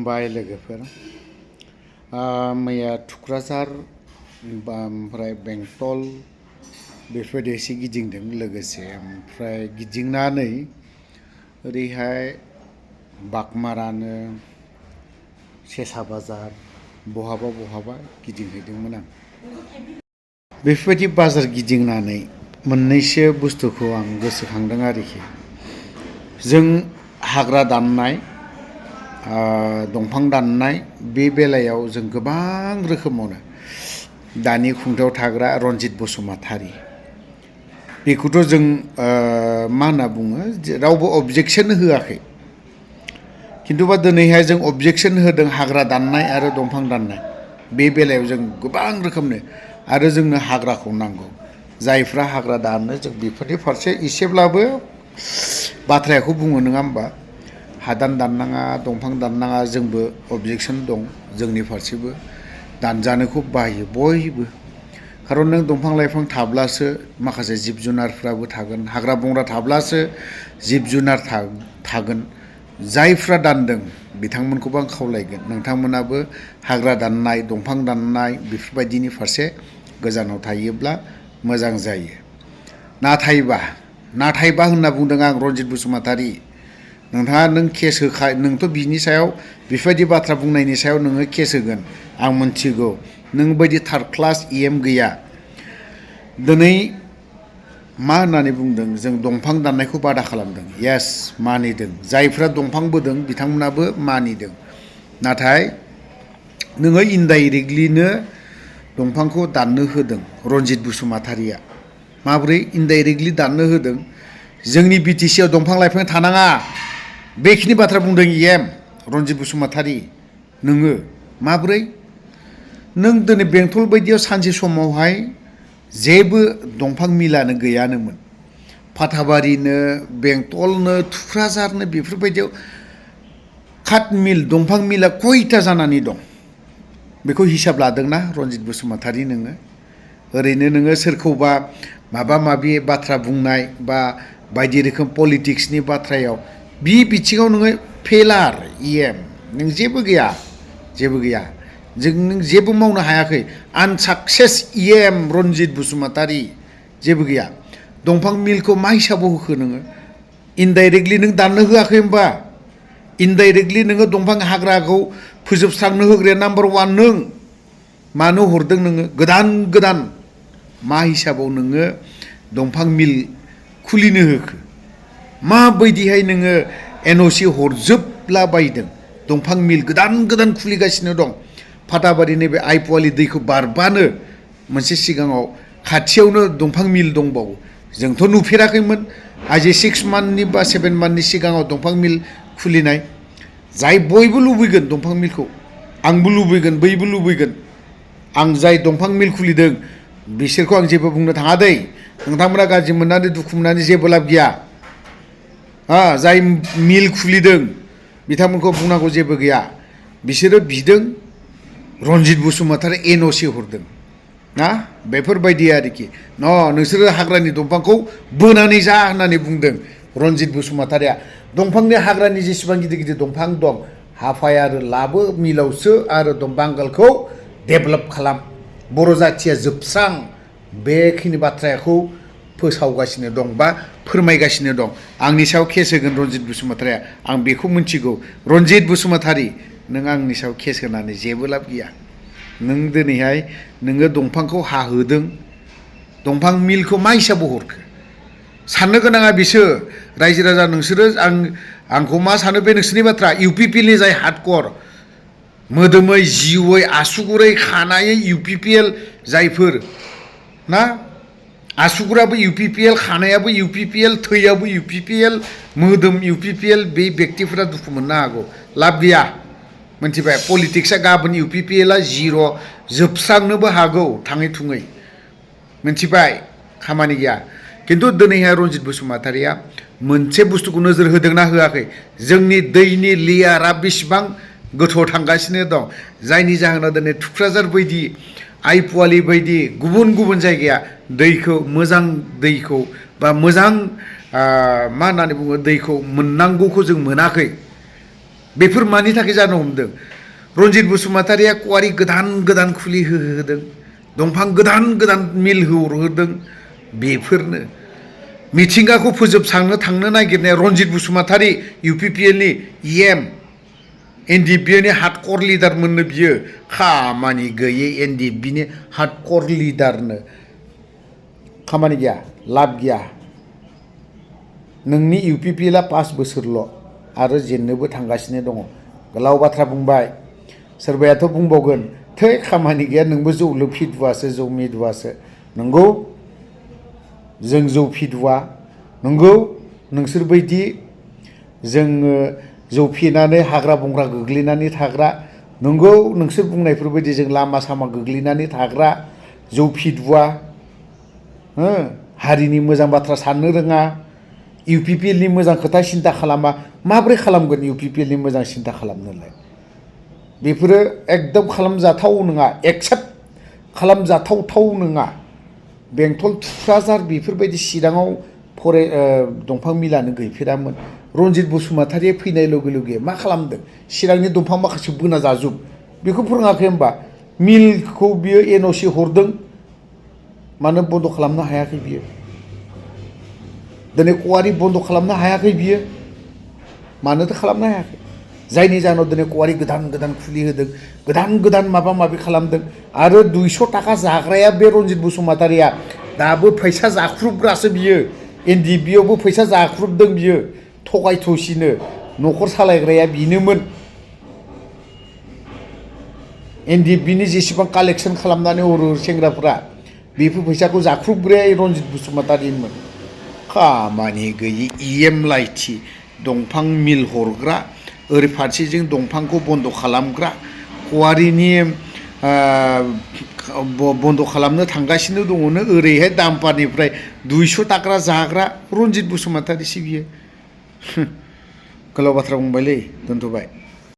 खुलुमबाय लोगोफोर मैया थुक्राझार ओमफ्राय बेंटल बेफोरबायदि एसे गिदिंदों लोगोसे ओमफ्राय गिदिंनानै ओरैहाय बागमारानो सेसा बाजार बहाबा गिदिंहैदोंमोन आं बेफोरबायदि बाजार गिदिंनानै मोननैसो बुस्थुखौ आं गोसोखांदों आरोखि जों हाग्रा दाननाय दंफां दाननाय बे बेलायाव जों गोबां रोखोमावनो दानि खुंथायाव थाग्रा रनजित बसुमतारी बेखौथ' जों मा होनना बुङो रावबो अबजेक्सन होआखै खिन्थुबा दिनैहाय जों अबजेक्सन होदों हाग्रा दाननाय आरो दंफां दाननाय बे बेलायाव जों गोबां रोखोमनि आरो जोंनो हाग्राखौ नांगौ जायफ्रा हाग्रा दानो जों बेफोरनि फारसे एसेब्लाबो बाथ्राखौ बुङो नङा होमबा हादान दाननाङा दंफां दाननाङा जोंबो अबजेक्सन दं जोंनि फारसेबो दानजानोखौ बाहायो बयबो खारन नों दंफां लाइफां थाब्लासो माखासे जिब जुनारफ्राबो थागोन हाग्रा बंग्रा थाब्लासो जिब जुनार थागोन जायफ्रा दानदों बिथांमोनखौबो आं खावलायगोन नोंथांमोनाबो हाग्रा दाननाय दंफां दाननाय बेफोरबायदिनि फारसे गोजानाव थायोब्ला मोजां जायो नाथायबा होनना बुंदों आं रनजित बसुमतारी नोंथाङा नों केस होखा नोंथ' बिनि सायाव बेफोरबायदि बाथ्रा बुंनायनि सायाव नोङो केस होगोन आं मोनथिगौ नों बायदि थार्ड क्लास EM गैया दिनै मा होननानै बुंदों जों दंफां दाननायखौ बादा खालामदों येस मानिदों जायफ्रा दंफां बोदों बिथांमोनाबो मानिदों नाथाय नोङो इनडाइरेक्टलिनो दंफांखौ दाननो होदों रनजित बसुमतारीया माबोरै इनडाइरेक्टलि दाननो होदों जोंनि BTC आव दंफां लाइफां थानाङा बेखिनि बाथ्रा बुंदों EM रनजित बसुमतारी नोङो माबोरै नों दिनै बेंटल बायदियाव सानसे समावहाय जेबो दंफां मिलानो गैयानोमोन फाथाबारिनो बेंटलनो थुक्राझारनो बेफोरबायदियाव काट मिल दंफां मिला खयथा जानानै दं बेखौ हिसाब लादोंना रनजित बसुमतारी नोङो ओरैनो नोङो सोरखौबा माबा माबि बाथ्रा बुंनाय बा बायदि रोखोम पलिटिक्सनि बाथ्रायाव बि बिथिङाव नोङो फेलार EM नों जेबो गैया नों जेबो मावनो हायाखै आनसाक्सेस EM रनजित बसुमतारी जेबो गैया दंफां मिलखौ मा हिसाबाव होखो नोङो इनडाइरेक्टलि नों दाननो होआखै होमबा इनडाइरेक्टलि नोङो दंफां हाग्राखौ फोजोबस्रांनो होग्राया नाम्बार 1 नों मानो हरदों नोङो गोदान मा हिसाबाव नोङो दंफां मिल खुलिनो होखो माबायदिहाय नोङो NOC हरजोबला बायदों दंफां मिल गोदान खुलिगासिनो दं फाथाबारिनि बे आइपुवालि दैखौ बारबानो मोनसे सिगाङाव खाथियावनो दंफां मिल दंबावो जोंथ' नुफेराखैमोन आजि 6 मान्थनि बा 7 मान्थनि सिगाङाव दंफां मिल खुलिनाय जाय बयबो लुबैगोन दंफां मिलखौ आंबो लुबैगोन बैबो लुबैगोन आं जाय दंफां मिल खुलिदों बिसोरखौ आं जेबो बुंनो थाङा दै नोंथांमोना गाज्रि मोननानै दुखु मोननानै जेबो लाब गैया जाय मिल खुलिदों बिथांमोनखौ बुंनांगौ जेबो गैया बिसोरो बिदों रनजित बसुमतारी NOC हरदों ना बेफोरबायदि आरोखि नोंसोरो हाग्रानि दंफांखौ बोनानै जा होननानै बुंदों रनजित बसुमतारीया दंफांनि हाग्रानि जेसेबां गिदिर दंफां दं हाफाय आरो लाबो मिलावसो आरो बांगालखौ डेभेलप खालाम बर' जाथिया जोबस्रां बेखिनि बाथ्राखौ फोसावगासिनो दं बा फोरमायगासिनो दं आंनि सायाव केस होगोन रनजित बसुमतारीया आं बेखौ मिन्थिगौ रनजित बसुमतारी नों आंनि सायाव केस होनानै जेबो लाब गैया नों दिनैहाय नोङो दंफांखौ हाहोदों दंफां मिलखौ मा हिसाबाव हरखो साननो गोनाङा बिसोर रायजो राजा नोंसोरो आंखौ मा सानो बे नोंसोरनि बाथ्रा UPPL जाय हार्डकर मोदोमै जिउयै आसुगुरै खानायै UPPL जायफोर ना आसुगुराबो UPPL खानायाबो UPPL थैयाबो UPPL मोदोम UPPL बे बेक्तिफोरा दुखु मोननो हागौ लाब गैया मोनथिबाय पलिटिक्सआ गाबोन UPPLआ जिर' जोबस्रांनोबो हागौ थाङै थुङै मोनथिबाय खामानि गैया खिन्थु दिनैहाय रनजित बसुमतारीया मोनसे बुस्थुखौ नोजोर होदोंना होआखै जोंनि दैनि लेयारा बेसेबां गोथौआव थांगासिनो दं जायनि जाहोनाव दिनै थुक्राझार बायदि आइपुवालि बायदि गुबुन जायगाया दैखौ मोजां दैखौ बा मोजां मा होननानै बुङो दैखौ मोननांगौखौ जों मोनाखै बेफोर मानि थाखाय जानो हमदों रनजित बसुमतारिया कुवारि गोदान गोदान खुलि होदों दंफां गोदान गोदान मिल होदों बेफोरनो मिथिंगाखौ फोजोबस्रांनो थांनो नागिरनाय रनजित बसुमतारि इउपिपिएलनि इएम एनडिएफबिनि हार्डकर लिडार मोननो बियो खामानि गैयै एनडिएफबिनि हार्डकर लिडारनो खामानि गैया लाब गैया नोंनि इउपिपिएलआ 5 बोसोरल' आरो जेन्नोबो थांगासिनो दङ गोलाव बाथ्रा बुंबाय सोरबायाथ' बुंबावगोन थै खामानि गैया नोंबो जौ फिदुवासो जौ मिदुवासो नंगौ जों जौ फिदुवा नंगौ नोंसोर बायदि जोङो जौ फेनानै हाग्रा बंग्रा गोग्लैनानै थाग्रा नंगौ नोंसोर बुंनायफोर बायदि जों लामा सामा गोग्लैनानै थाग्रा जौ फिदुवा हारिनि मोजां बाथ्रा साननो रोङा इउपिपिएलनि मोजां खोथा सिन्था खालामा माब्रै खालामगोन इउपिपिएलनि मोजां सिन्था खालामनोलाय बेफोरो एकदम खालामजाथाव नङा एक्सेप्ट खालामजाथावथाव नङा बेंटल थुक्राझार बेफोरबायदि चिराङाव दंफां मिलानो गैफेरामोन रनजित बसुमतारिया फैनाय लगे लगे मा खालामदों चिरांनि दंफां माखासे बोना जाजुब बेखौ फोरोङाखै होमबा मिलखौ बियो एनअसि हरदों मानो बन्द खालामनो हायाखै बियो दिनै कुवारि बन्द खालामनो हायाखै बियो मानोथो खालामनो हायाखै जायनि जाहोनाव दिनै कुवारि गोदान गोदान खुलि होदों गोदान गोदान माबा माबि खालामदों आरो 200 थाखा जाग्राया बे रनजित बसुमतारिया दाबो फैसा जाख्रुबग्रासो बियो एनडिएफबियावबो फैसा जाख्रुबदों बियो थगाय थसिनो न'खर सालायग्राया बिनोमोन एनडिएफबिनि जेसेबां कालेक्सन खालामनानै हरो सेंग्राफोरा बेफोर फैसाखौ जाख्रुबग्राया रनजित बसुमतारिमोन खामानि गैयि इएम लाइथि दंफां मिल हरग्रा ओरै फारसेजों दंफांखौ बन्द खालामग्रा कुवारिनि बन्द खालामनो थांगासिनो दङनो ओरैहाय दामपारनिफ्राय 200 थाखा जाग्रा रनजित बसुमतारिसो बियो गोलाव बाथ्रा बुंबायलै दोनथ'बाय।